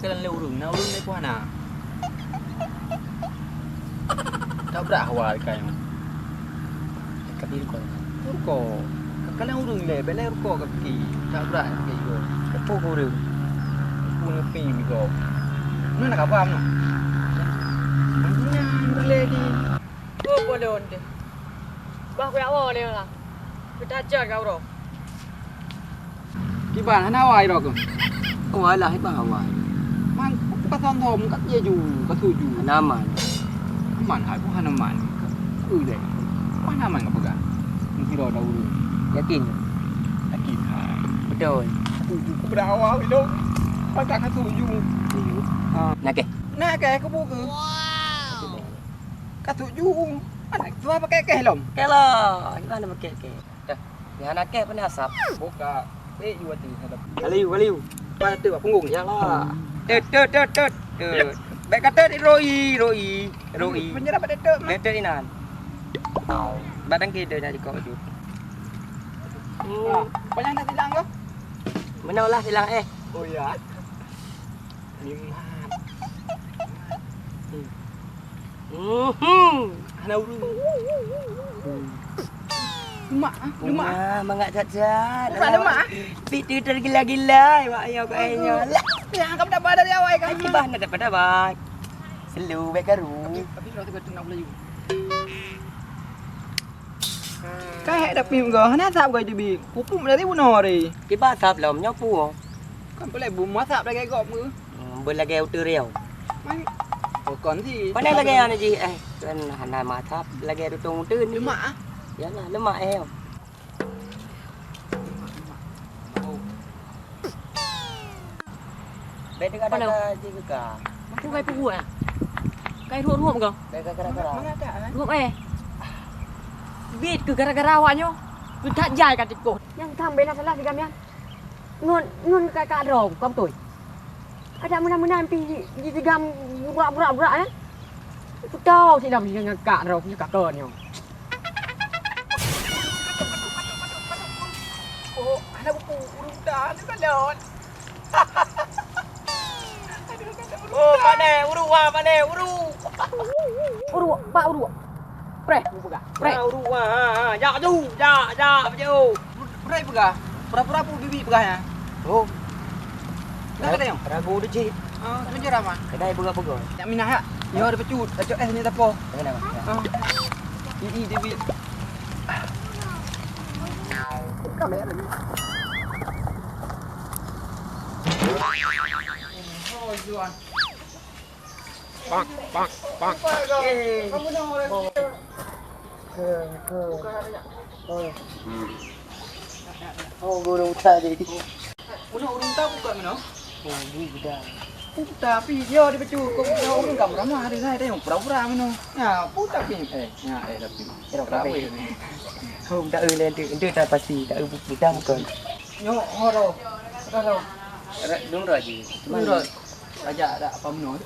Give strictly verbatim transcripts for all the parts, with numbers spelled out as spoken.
Kalon lé ureueng, na ureueng lé puhana. Tabrak hawa ikai nyoe. Ka di ruko. Ruko. Ka kalon ureueng lé, bèk lé ruko ka pike. Tabrak pike go. Ka po ureueng. Pu nyepi go. Nyoe na kaba nyoe. Nyan lé di. Oh, bolon deh. Bah kuyak woe lé lah. Beutajak ka uroe. Kiban hana awai droe keuh? Awai lah, kiban awai. Man, ka thon-thon, ka jaju, ka tuju. Hana aman. Aman, hai pun hana aman. Ka, eh, deh. Hana aman ka peugah. Meusidroe dah ureueng. Yakin? Yakin, hai. Beutôi. Tuju, ka beudah awai dong. Maka ka tuju. Tuju. Ha. Nakeh? Nakeh, ka buka. Wow. Ka tuju. Anak tua pakai keh lom. Keh lah. Gimana pakai keh? Dah. Nyang hana keh pane asap. Buka. Eh, you hati hadap. Kaliu, kaliu. Apa tu? Punggung. Ya lah. Tet, tet, tet, tet. Tet. Baik kata di Roi, Roi, Roi. Menyerah pada tet, mah. Tet, tet inan. Batang kita nyari kau tu. Hmm. Banyak nak silang kau? Mana lah silang eh? Oh ya. Nikmat. Hmm. Mhm. Hana ureueng. Lemak, ah, lemak, ah. Lemak, mangat that-that. Lemak, lemak, ah. Pit tu tergila-gila, mak ayah kat ayah. Aduh. Lah. Ya, kamu dah pada dari awal kan? Ai, kibah nak dapat-dapat. Selu, baik karu. Tapi, tapi sudah tengah-tengah Melayu. Ka hék dapeuet goe, hana sab goe jibi. Pupuk dari bunoe hari. Kiban sab lom, nyoe pu. Kan peureulèe bu masab lagèe gob meuh. Hmm, beulagèe uteue riau. Man, oh, kon si. Pane lagèe nyan jih, eh, kan hana masab lagèe tutong uteue ni. Lemak, ah. Yalah, lemak, eh. Bèk teuka-teuka jih keu ka. Aku kai peubuet, ah. Kai ruet-ruet kau. Bèk ka kera-kera. Ruet, eh. Bit keu gara-gara awak nyoe. Keu that jai ka tikoh. Nyang tham bèk na salah sigam nyan. Ngon, ngon ka, ka droe, ka beutôi. Adak meunan-meunan pih ji, jisigam burak-burak-burak, eh. Peutau silap ngon ka droe, ngon ka droe nyoe. Oh, anak buku, ureueng muda, anak balon. Oh, pane, ureueng, wah, pane, ureueng. Ureueng, pak ureueng. Preh, peugah. Preh. Ah, ureueng, wah, ha, ha. Jak tu, jak, jak, jak. Preh peugah. Pura-pura pu bibi peugah nyan. Oh. Dah kata nyoe? Ragu tu cit. Ah, tunjuk dah mah. Kedai peugah-peugah. Nak minah tak? Yo, ada pecut. Ada es ni tak apa. Kenapa? Ah. Ini dia bi. Bang, bang, bang. Eh. Oh, guru utak jadi. Meunoe ureueng ta buka meunoe? Oh, ni budak. Tapi yo di bacut kok ureueng ka meuramah ada saya tengok pura-pura meunoe. Nah, putak ni. Eh, nah, eh tapi. Kira apa? Hom tak ada nanti, nanti tak pasti, tak ada budak bukan. Nyoe horo. Horo. Dong roh ji. Dong roh. Raja ada apa meunoe?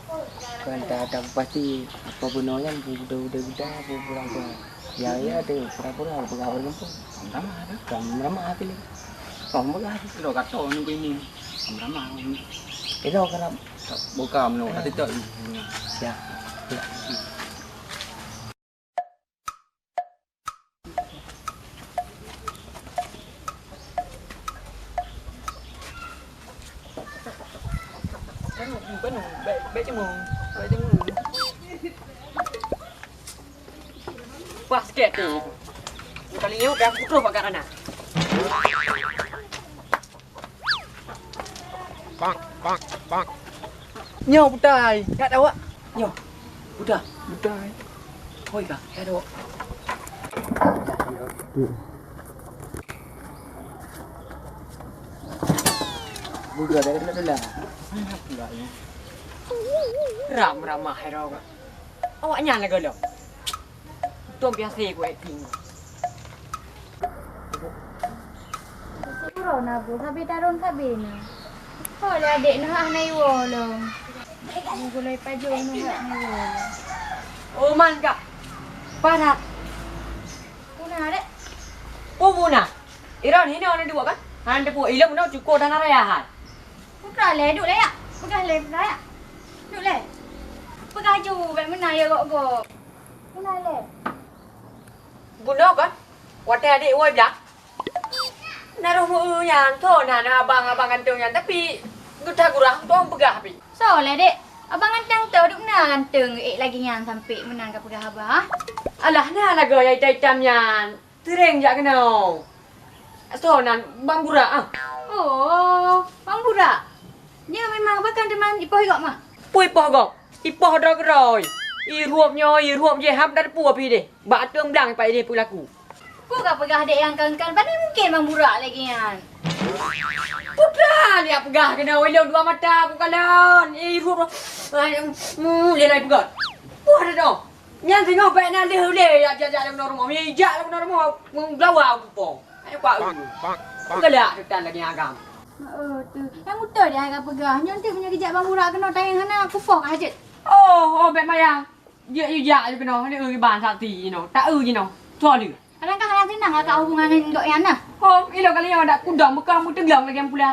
Kan tak ada pasti apa benar kan, budak-budak, budak-budak. Ya, ya, ada pura-pura, pura-pura orang kampung. Ramah ada. Kan ramah hati ni. Kau mula. Lo kata nunggu ini. Ramah. Itu kalau buka menu, tapi tak. Ya. Ya. Pas sikit tu. Kali ni udah putus pakai anak. Bang, bang, bang. Nyoe butai, kat awak. Nyoe. Buta. Butai. Hoi ka, kat awak. Buka dah kena tolak. Ram ramah hai dong. Awak nyan lagoe lom. Tom biasa ku akting. Pura na bu, sabe tarong sabe na. Ho le adek na hana iwo lom. Gulai pajoh na hana iwo lom. Oh man ka. Parat. Puna dek. Oh puna. Iran hina na dua kan? Han tepu ilmu na cukup dan raya han. Putra le duk le ya. Peugah lé, Prat. Duek lé. Peugah ju, bèk meunan ya gok-gok. Meunan lé. Bunoe kon? Watèe adék woe blang? Na roh meu nyan, tho na, na abang-abang ganteng nyan, tapi geuta gurah, tho peugah pi. Soe lé, Dek? Abang ganteng tho, dum na ganteng, ék lagèe nyan sampoe meunan ka peugah haba, ah? Alah, na lagoe nyang itam-itam nyan. Sering jak keunoe. Soe nan, Bang Burak, ah? Oh, Bang Burak. Nyoe memang pakon teuma ipoh gob, mah? Peue ipoh gob? Ipoh droe keudroe. Irup nyoe, irup jih, hab dan peue pih deh. Bak ateueng blang ipat ideh peue laku. Peue ka peugah dek nyang kon-kon, pane mungken Bang Burak lagèe nyan. Peue ka lé peugah keunoe, ilôn dua mata kukalon. Irup, hmm, lé lai peugah. Peue dah tu? Nyan singoh bèk na lheueh ulèe jak, jak, jak lam rumoh. Meujak lam rumoh, meuglawa kupo. Hai pak u. Galak teutan lagèe agam. Oh, tu. Nyang beutôi dia ka peugah. Nyoe teuh meunyoe geujak Bang Burak keunoe tayang hana kupo ka jeuet. Oh, oh, bèk maya. Jeuet yu jak keunoe, ni eu ban sakti jinoe. Tak eu jinoe. Soe lé? Alangkah hana seunang kakak hubungan ngon gobnyan na. Hom, ilôn kali nyoe dak kudong beukah meuteulong lagèe pula.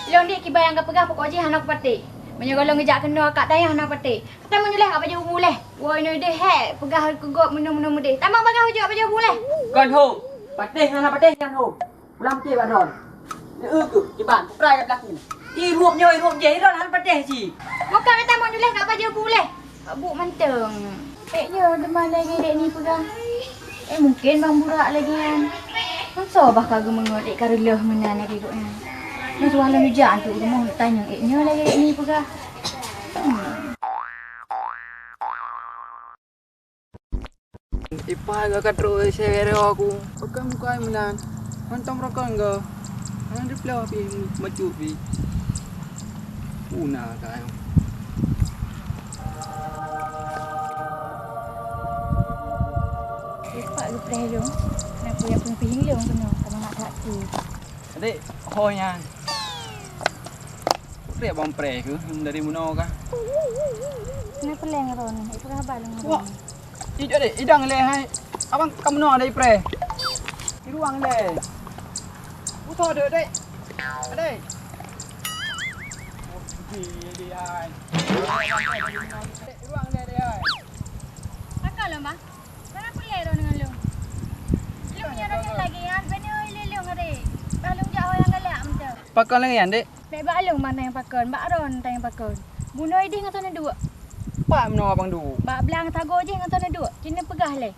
Ilôn dik kiban nyang kapeugah pokok jih hana kupatéh. Meunyoe gohlom geujak keunoe kak tayang hana kupatéh. Katamong ju leh kak bajèe bu leh. Woe inoe deh hek peugah keu gob meunyoe-meunyoe meudeh. Tamong bagah ujok bajèe bu leh. Kon hom, patéh hana patéh nyan hom. Pulang putih bak droe. Neu keuh, kiban, putrai kat belaku. Irup nyoe, irup jih, iron hana patéh cit. Meuka gata mon juleh kak bajèe bu leh. Kak bu mantong. Ék nyoe teuma lagèe dek ni peugah. Eh, mungken Bang Burak lagèe nyan. Meusoe bah ka geumeungon ék ka reuleuh meunan lagèe gobnyan. Meusoe lom ija antuk rumoh tanyong ék nyoe lagèe dek ni peugah. Hmm. Ipai geuh ka trok sewero aku. Pakon muka meunan. Mantong rokon geuh. Hana diploh pih bacut pih. Puna ka. Ipak geupreh lôn. Kenapa ya pun pih lôn kena sama nak tak tu. Adik, ho nyan. Putri abang preh ke dari muna kah? Kenapa leng ron? Itu kabar leng ron. Wah. Ih, adik, idang leh hai. Abang kamu no ada preh. Di ruang leh. Utoh dek, dek. Adik. Di, di hai. Di ruang leh, dek hai. Pakon lom, Bang? Barang peulée droe ngon lôn. Lôn nyoe droe lagée nyan, beuneuh ilée lôn aré. Bah lôn jak ho nyang galak mantong. Pakon lagée nyan, Dek? Bék bak lôn bang tanyong pakon, bak droe tanyong pakon. Bunoe ideh ngon soe neuduek? Pat meunoe abang duek? Bak blang sagoe jih ngon soe neuduek, ci neupeugah lé.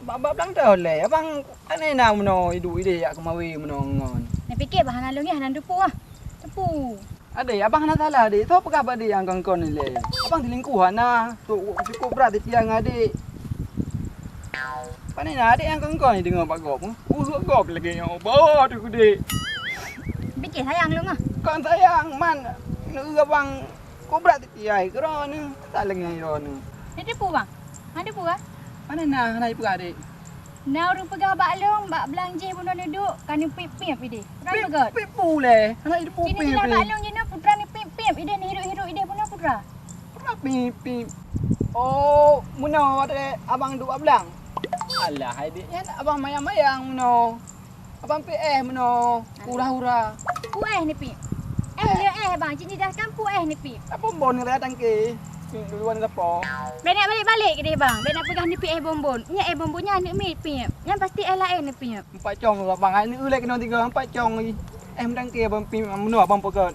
Bak, bak blang toh lé, abang aneh na meunoe iduek ideh jak keumawe meunoe ngon. Neupike bah hana lôn nyan hana teupeue ah. Teupeue. Adé, abang hana salah, adé. Soe peugah bak adé nyang kon-kon ilée? Abang selingkuh hana. Tu cukup brat sitiang adé. Pane na adé nyang kon-kon deungoe bak gob? Uruek gob lagée nyoe. Bah, tu geude. Pike sayang lôn ah. Kon sayang, man. Neu abang kobra sitiai keudroe neu. Tak lengah droe neu. Ni tipu bang. Hana tipu ah? Pane na hana tipu adé. Na ureuëng peugah bak lôn, bak blang jih bunoe neuduek, ka neupiep-piep ideh. Putra Pip, neupeugöt. Pip pu lé. Hana jiteupeue Kini pip, jeulaih bak pip. Lôn jinoe putra neupiep-piep ideh, neuhirup-hirup ideh bunoe putra. Putra pip, pip. Oh, meunoe watée abang duek bak blang. Alah, hai dek nyan abang mayang-mayang meunoe. Abang pih éh meunoe, hura-hura. Pu éh neupiep. Éh le éh bang, cit nidahkan pu éh neupiep. Apa bon ni raya tangke? Duluan lepo. Bèk nak balik-balik keudeh bang. Bèk nak peugah neupiep éh bonbon. Nyan éh bonbon nyan neupiep. Nyan pasti éh laén neupiep. Empat cong lah bang. Ai neu lé keunoe tiga empat cong lagi. Éh meunan ke abang pi meunoe abang peugah.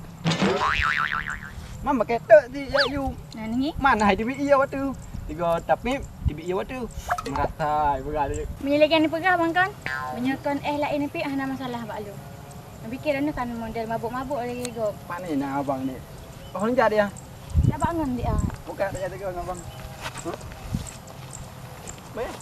Man pakai tek ti ya yu. Nah ni. Man hai tibi iya waktu. Tiga tapi tibi iya waktu. Merasa peugah dia. Meunyoe lagèe ni peugah bang kan. Meunyoe kon éh laén neupiep hana masalah bak lôn. Pikir anu kan model mabuk-mabuk lagi gop. Pane na abang ni. Oh, ni jadi ya. Dah bangun dia. Buka tak jadi kau abang. Huh? Baik.